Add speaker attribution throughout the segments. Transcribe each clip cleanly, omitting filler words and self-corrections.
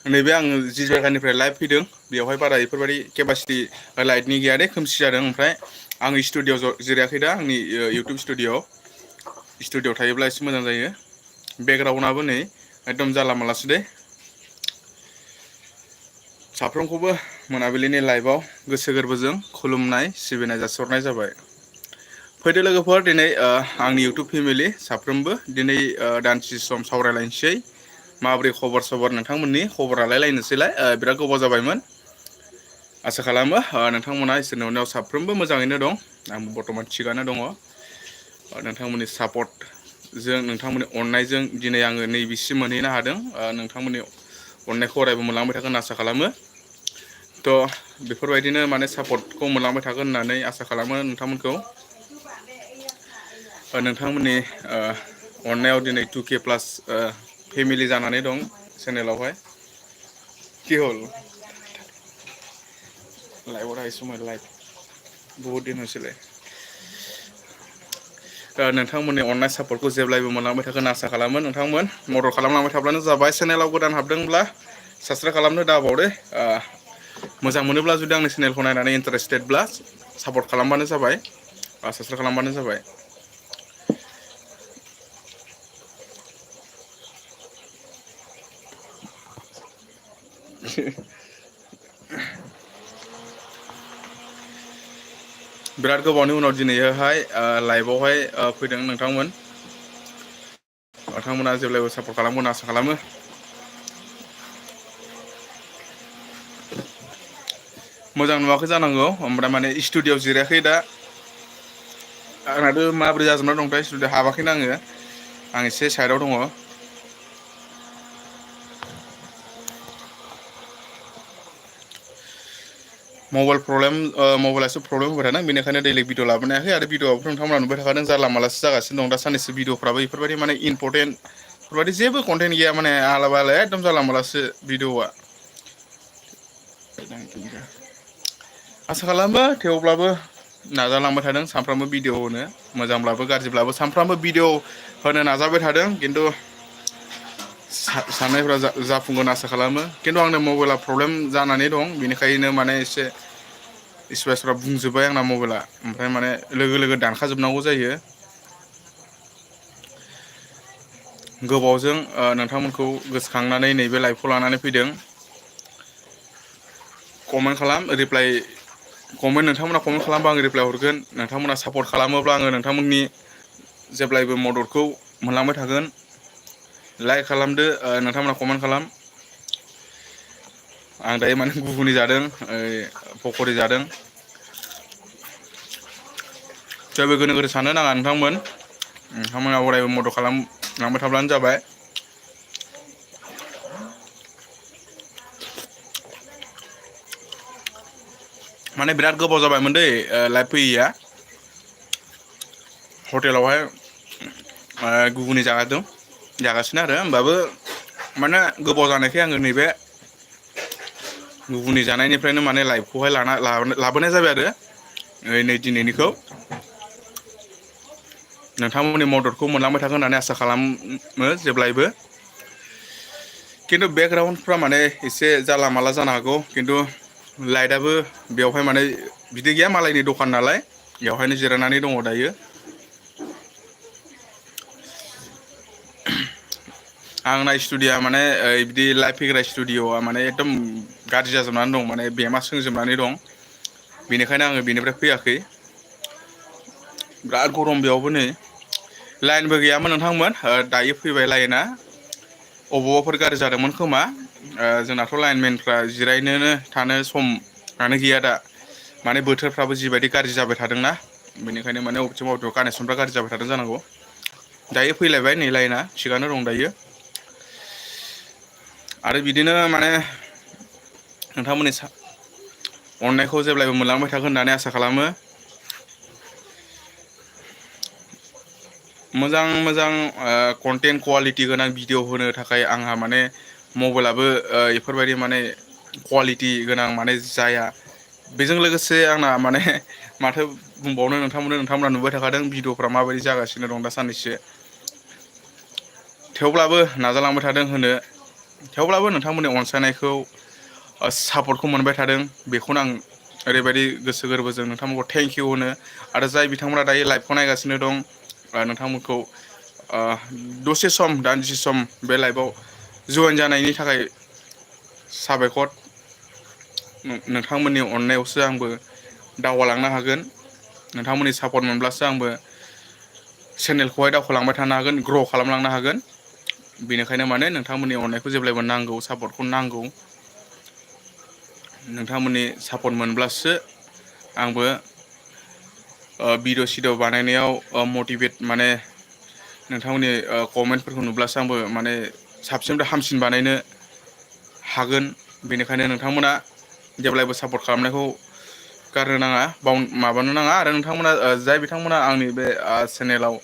Speaker 1: नैबे आं जि जायगानिफ्राय लाइभ फैदों बेवहाय बारा बेफोरबायदि केपासिटि लाइटनि गैया दे खोमसि जादों। ओमफ्राय आं स्टुडिअ'आव जिरायाखै दा आंनि इउटुब स्टुडिअ'आव थायोब्ला एसे मोजां जायो। बेकग्राउन्डआबो नै एकदम जाला मालासो दे। साफ्रोमखौबो मोनाबिलिनि लाइभआव गोसो गोरबोजों खुलुमनाय सिबिनाय जासिहरनाय जाबाय। फैदो लोगोफोर दिनै आंनि इउटुब फेमिलि साफ्रोमबो दिनै दान्दिसे सम सावरायलायनोसै। माबोरै खबर सबर नोंथांमोननि खबर लालायलायनोसैलाय बिराद गोबाव जाबायमोन। आसा खालामो नोंथांमोना इसोरनि अननायाव साफ्रोमबो मोजाङैनो दं। आंबो बर्थमान थिगानो दङ। नोंथांमोननि सापर्टजों नोंथांमोननि अननायजों दिनै आङो नैबेसिम मोनहैनो हादों। नोंथांमोननि अननायखौ अरायबो मोनलांबाय थागोन होनना आसा खालामो। थ' बेफोरबायदिनो माने सापर्टखौ मोनलांबाय थागोन होननानै आसा खालामो नोंथांमोनखौ। नोंथांमोननि अननायाव दिनै 2K प्लास फेमिलि जानानै दं चेनेलावहाय। कि हल लाइभआव थानाय समाव लाइभ बहुत दिन হৈছিলে। नोंथांमोननि अननाय सापर्टखौ जेब्लायबो मोनलांबाय थागोन होनना आसा खालामो। नोंथांमोन मदद खालामलांबाय थाब्लानो जाबाय। चेनेलाव गोदान हाबदोंब्ला साबसक्राइब खालामनो दाबावदे। मोजां मोनोब्ला जुदि आंनि चेनेलखौ नायनानै इन्टारेस्टेडब्ला सापर्ट खालामबानो जाबाय। साबसक्राइब खालामबानो जाबाय। बिराद गोबावनि उनाव दिनैहाय लाइभआवहाय फैदों नोंथांमोन। नोंथांमोना जेब्लायबो सापर्ट खालामगोन होनना आसा खालामो। मोजां नुवाखै जानांगौ ओमफ्राय माने स्टुडिअ'आव जिरायाखै दा। आंनाथ' माबोरै जाजोबना दंथाय स्टुडिअ हाबाखैनो आङो। आं एसे साइडआव दङ। मबाइल प्रब्लेम मबाइला एसे प्रब्लेम होबाय थादों बेनिखायनो दैलिक भिडिअ लाबोनो हायाखै आरो भिडिअआबोथ' नोंथांमोना नुबाय थाखादों जानला मालासो जागासिनो दं दा साननैसो भिडिअफ्राबो बेफोरबायदि माने इम्परटेन्ट बेफोरबायदि जेबो कन्टेन्ट गैया माने आलाबा आला एकदम जानला मालासो भिडिअआ। आसा खालामो थेवब्लाबो नाजालांबाय थादों सानफ्रामबो भिडिअ होनो मोजांब्लाबो गाज्रिब्लाबो सानफ्रामबो भिडिअ होनो नाजाबाय थादों खिन्थु साननायफ्रा जाफुंगोन आसा खालामो खिन्थु आंनो मबाइला प्रब्लेम जानानै दं बेनिखायनो माने एसे स्पेसफ्रा बुंजोब्बाय आंना मबाइला ओमफ्राय माने लोगो लोगो दानखाजोबनांगौ जायो। गोबावजों नोंथांमोनखौ गोसोखांनानै नैबे लाइभखौ लानानै फैदों। कमेन्ट खालाम रिप्लाइ नोंथांमोना कमेन्ट खालामबा आं रिप्लाय हरगोन नोंथांमोना सापर्ट खालामोब्ला आङो नोंथांमोननि जेब्लायबो मददखौ मोनलांबाय थागोन। लाइक खालामदो नोंथांमोना कमेन्ट खालाम। आं दायो माने घुगुनि जादों पकरि जादों। जेबो गोनो गोथो साननो नाङा नोंथांमोना अरायबो मदद खालामलांबाय थाब्लानो जाबाय। माने बिराद गोबाव जाबायमोन दै लाइभ फैयैया। हटेलावहाय घुगुनि जागासिनो आरो होमबाबो माने गोबाव जानायखाय आङो नैबे घुगुनि जानायनिफ्रायनो माने लाइभखौहाय लाबोनाय जाबाय आरो नै दिनैनिखौ। नोंथांमोननि मददखौ मोनलांबाय थागोन होननानै आसा खालामो जेब्लायबो। खिन्थु बेकग्राउन्डफ्रा माने एसे जाला माला जानो हागौ खिन्थु लाइटआबो बेवहाय माने बिदि गैया मालायनि दखान नालाय बेवहायनो जिरायनानै दङ दायो। आंना स्टुडिय'आ माने बिदि लाइभ फैग्रा स्टुडिअ'आ माने एकदम गाज्रि जाजोबनानै दं माने बेमा सोंजोबनानै दं बेनिखायनो आङो बेनिफ्राय फैयाखै। बिराद गरम बेयावबो नै लाइनबो गैयामोन नोंथांमोन दायो फैबाय लाइना। अबावबाफोर गाज्रि जादोंमोन खोमा जोंनाथ' लाइनमेनफ्रा जिरायनोनो थानो समानो गैया दा माने बोथोरफ्राबो जिबायदि गाज्रि जाबाय थादोंना बेनिखायनो माने बबेथिं बबेथिं कानेक्सनफ्रा गाज्रि जाबाय थादों जानांगौ। दायो फैलायबाय नै लाइना थिगानो दं दायो। आरो बिदिनो माने नोंथांमोननि अननायखौ जेब्लायबो मोनलांबाय थागोन होननानै आसा खालामो। मोजां कन्टेन्ट कुवालिटि गोनां भिडिअ होनो थाखाय आंहा माने मबाइलाबो बेफोरबायदि माने कुवालिटि गोनां माने जाया। बेजों लोगोसे आंना माने माथो बुंबावनो नोंथांमोना नुबाय थाखादों भिडिअफ्रा माबायदि जागासिनो दं दा साननैसो। थेवब्लाबो नाजालांबाय थादों होनो थेवब्लाबो नोंथांमोननि अनसायनायखौ सापर्टखौ मोनबाय थादों बेखौनो आं ओरैबायदि गोसो गोरबोजों नोंथांमोनखौ थेंक इउ होनो आरो जाय बिथांमोना दायो लाइभखौ नायगासिनो दं नोंथांमोनखौ दसे सम दान्दिसे सम बे लाइभआव जइेन जानायनि थाखाय साबायखर नोंथांमोननि अननायावसो आंबो दावगालांनो हागोन नोंथांमोननि सापर्ट मोनब्लासो आंबो चेनेलखौहाय दावखोलांबाय थानो हागोन ग्र' खालामलांनो हागोन बेनिखायनो माने नोंथांमोननि अननायखौ जेब्लायबो नांगौ सापर्टखौ नांगौ नोंथांमोननि सापर्ट मोनब्लासो आंबो भिडिअ सिडिअ बानायनायाव मटिभेट माने नोंथांमोननि कमेन्टफोरखौ नुब्लासो आंबो माने साबसिननिफ्राय हामसिन बानायनो हागोन बेनिखायनो नोंथांमोना जेब्लायबो सापर्ट खालामनायखौ गारनो नाङा माबानो नाङा आरो नोंथांमोना जाय बिथांमोना आंनि बे चेनेलाव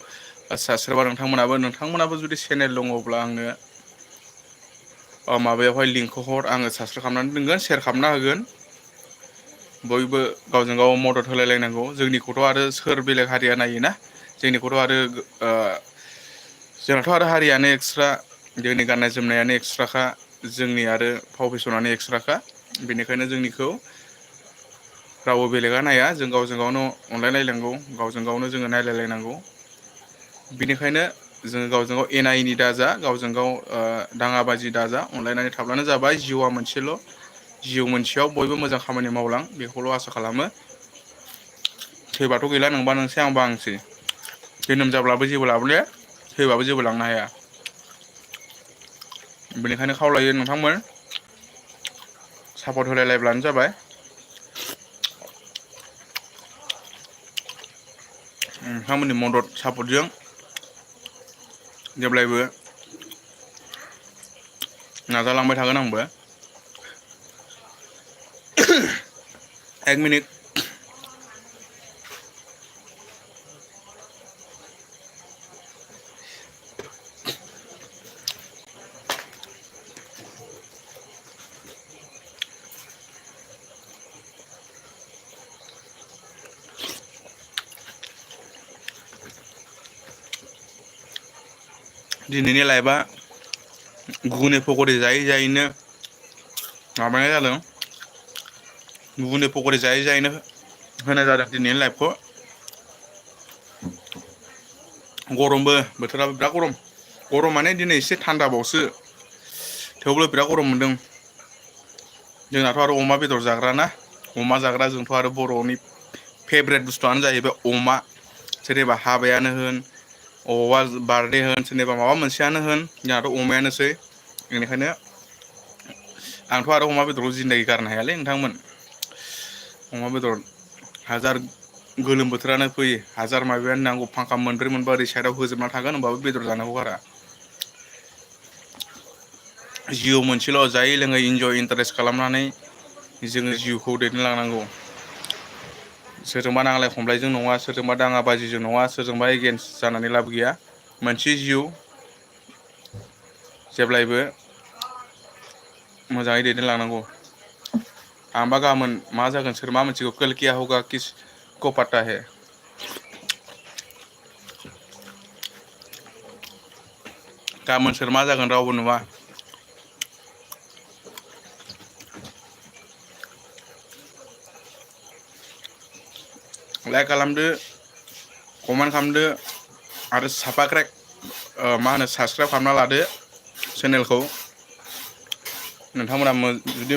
Speaker 1: सोरबा नोंथांमोनाबो जुदि चेनेल दङब्ला आंनो माबायावहाय लिंकखौ हर आङो साबसक्राइब खालामनानै दोनगोन सेयार खालामना होगोन बयबो गावजों गाव मदद होलायलायनांगौ जोंनिखौथ' आरो सोर बेलेग हारिया नायोना जोंनिखौथ' आरो जोंनाथ' आरो हारियानो एक्सट्रा जोंनि गाननाय जोमनायानो एक्सट्राखा जोंनि आरो फाव फेसनानो एक्सट्राखा बेनिखायनो जोंनिखौ रावबो बेलेगा नाया जों गावजों गावनो अनलायलायनांगौ गावजों गावनो जोङो नायलायलायनांगौ बिनिखायनो जोङो गावजों गाव एना एनि दाजा गावजों गाव दाङाबाजि दाजा अनलायनानै थाब्लानो जाबाय जिउआ मोनसेल' जिउ मोनसेयाव बयबो मोजां खामानि मावलां बेखौल' आसा खालामो थैबाथ' गैला नोंबा नोंसै आंबा आंसै जोनोम जाब्लाबो जेबो लाबोले थैबाबो जेबो लांनो हाया बेनिखायनो खावलायो नोंथांमोन सापर्ट होलायलायब्लानो जाबाय नोंथांमोननि मदद सापर्टजों जेब्लायबो नाजालांबाय थागोन आंबो एक मिनिट दिनैनि लाइभआ घुगुनि पकरि जायै जायैनो माबानाय जादों घुगुनि पकरि जायै जायैनो होनाय जादों दिनैनि लाइभखौ गरमबो बोथोराबो बिराद गरम माने दिनै एसे थान्दाबावसो थेवबो बिराद गरम मोनदों जोंनाथ' आरो अमा बेदर जाग्राना अमा जाग्रा जोंथ' आरो बर'नि फेभरेट बुस्थुआनो जाहैबाय अमा सोरनिबा हाबायानो होन अबावबा बार्थडे होन सोरनिबा माबा मोनसेयानो होन जोंहाथ' अमायानोसै बेनिखायनो आंथ' आरो अमा बेदरखौ जिन्दागि गारनो हायालै नोंथांमोन अमा बेदर हाजार गोलोम बोथोरानो फैयो हाजार माबायानो नांगौ फांखा मोनब्रै मोनबा ओरै साइडआव होजोबना थागोन होनबाबो बेदर जानांगौ गारा जिउ मोनसेल' जायै लोङै इन्जय इन्टारेस्ट खालामनानै जोङो जिउखौ दैदेनलांनांगौ सोरजोंबा नांलाय खमलायजों नङा सोरजोंबा दाङा बाजिजों नङा सोरजोंबा एगेन्स्ट जानानै लाब गैया मोनसे जिउ जेब्लायबो मोजाङै दैदेनलांनांगौ आंबा गाबोन मा जागोन सोर मा मोनथिगौ कोल किया होगा किसको पाता है गाबोन सोर मा जागोन रावबो नुवा लाइक खालामदो कमेन्ट खालामदो आरो साबसक्राइब खालामना लादो चेनेलखौ नोंथांमोना जुदि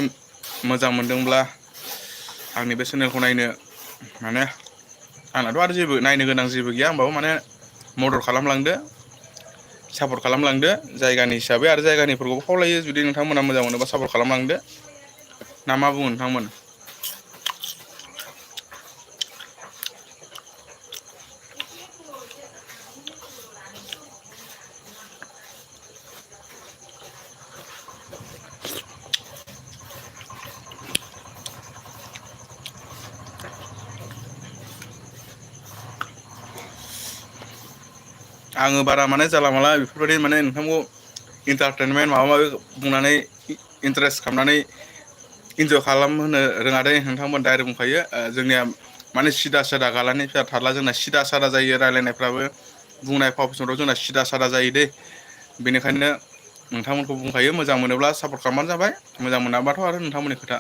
Speaker 1: मोजां मोनदोंब्ला आंनि बे चेनेलखौ नायनो माने आंनाथ' आरो जेबो नायनो गोनां जेबो गैया होमबाबो माने मदद खालामलांदो सापर्ट खालामलांदो जायगानि हिसाबै आरो जायगानिफोरखौबो खावलायो जुदि नोंथांमोना मोजां मोनोबा सापर्ट खालामलांदो ना मा बुङो नोंथांमोन आङो बारा माने जाला माला बेफोरबायदि माने नोंथांखौ इन्टारटेनमेन्ट माबा माबि बुंनानै इन्टारेस्ट खालामनानै इन्जय खालामहोनो रोङा दे नोंथांमोन डाइरेक्ट बुंखायो जोंनिया माने सिदा सादा गालानि फिसा थारला जोंना सिदा सादा जायो रायलायनायफ्राबो बुंनाय फाव फेसनफ्राव जोंना सिदा सादा जायो दे बेनिखायनो नोंथांमोनखौ बुंखायो मोजां मोनोब्ला सापर्ट खालामबानो जाबाय, मोजां मोनाबाथ' आरो नोंथांमोननि खोथा।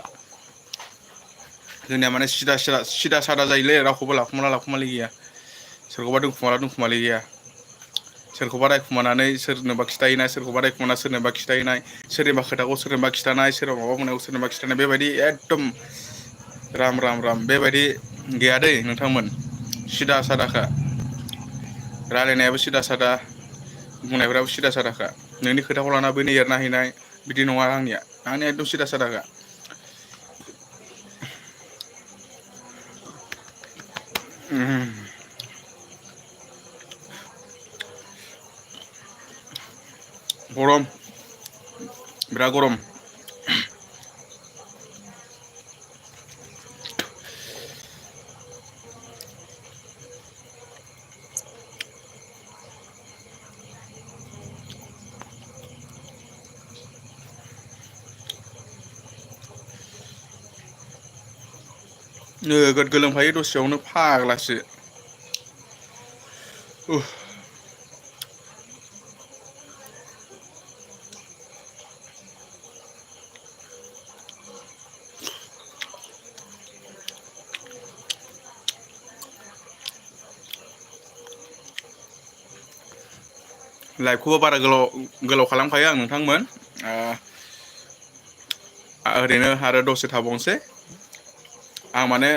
Speaker 1: जोंनिया माने सिदा सादा जायोलै, रावखौबो लाखुमाला लाखुमालि गैया, सोरखौबा दोनखुमाला दोनखुमालि गैया, सोरखौबा रायखुमानानै सोरनोबा खिथाहैनाय, सोरखौबा रायखुमाना सोरनोबा खिथाहैनाय, सोरनिबा खोथाखौ सोरनोबा खिथानाय, सोरबा माबा बुंनायखौ सोरनोबा खिथानाय, बेबायदि एकदम राम राम राम बेबायदि गैया दै नोंथांमोन, सिदा सादाखा रायलायनायाबो सिदा सादा, बुंनायफ्राबो सिदा सादाखा। नोंनि खोथाखौ लाना बैनो एरना हैनाय बिदि नङा आंनिया एकदम सिदा सादाखा। गरम, बिराद गरम। नोगोद गोलोमखायो दसेयावनो फाग्लासो। लाइभखौबो बारा गोलाव खालामखायो आं नोंथांमोन, ओरैनो आरो दसे थाबावनोसै। आं माने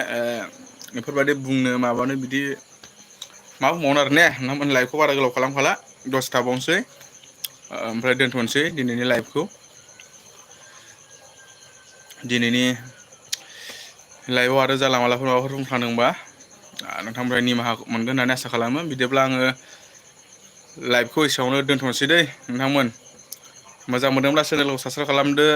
Speaker 1: बेफोरबायदि बुंनो माबानो बिदि मा बुंबावनो आरो ने नोंथांमोन, लाइभखौ बारा गोलाव खालामखाला, दसे थाबावनोसै ओमफ्राय दोनथ'नोसै दिनैनि लाइभखौ। दिनैनि लाइभआव आरो जाला मालाफोर माबाफोर बुंफ्लांदोंबा नोंथांनिफ्राय निमाहा मोनगोन होननानै आसा खालामो। बिदिब्ला आङो लाइभखौ एसेयावनो दोनथ'नोसै दै नोंथांमोन। मोजां मोनदोंब्ला चेनेलखौ साबस्क्राइब खालामदो।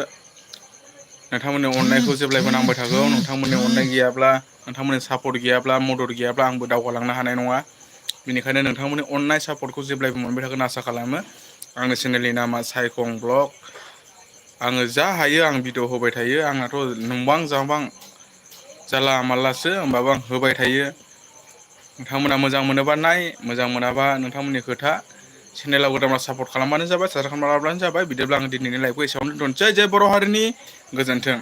Speaker 1: नोंथांमोननि अननायखौ जेब्लायबो नांबाय थागौ। नोंथांमोननि अननाय गैयाब्ला, नोंथांमोननि सापर्ट गैयाब्ला, मदद गैयाब्ला आंबो दावगालांनो हानाय नङा। बेनिखायनो नोंथांमोननि अननाय सापर्टखौ जेब्लायबो मोनबाय थागोन आसा खालामो। आंनि चेनेलनि नामा सायखं ब्लग। आङो जा हायो आं भिडिअ होबाय थायो। आंनाथ' नंबां जाबां जाला मालासो होमबाबो आं होबाय थायो। नोंथांमोना मोजां मोनोबा नाय, मोजां मोनाबा नोंथांमोननि खोथा। चेनेलाव गोदानबा सापर्ट खालामबानो जाबाय, साबसक्राइब खालामब्लानो जाबाय। बिदिब्ला आं दिनैनि लाइभखौ एसेयावनो दोनथ'नोसै। जय बर' हारिनि गोजोन्थों।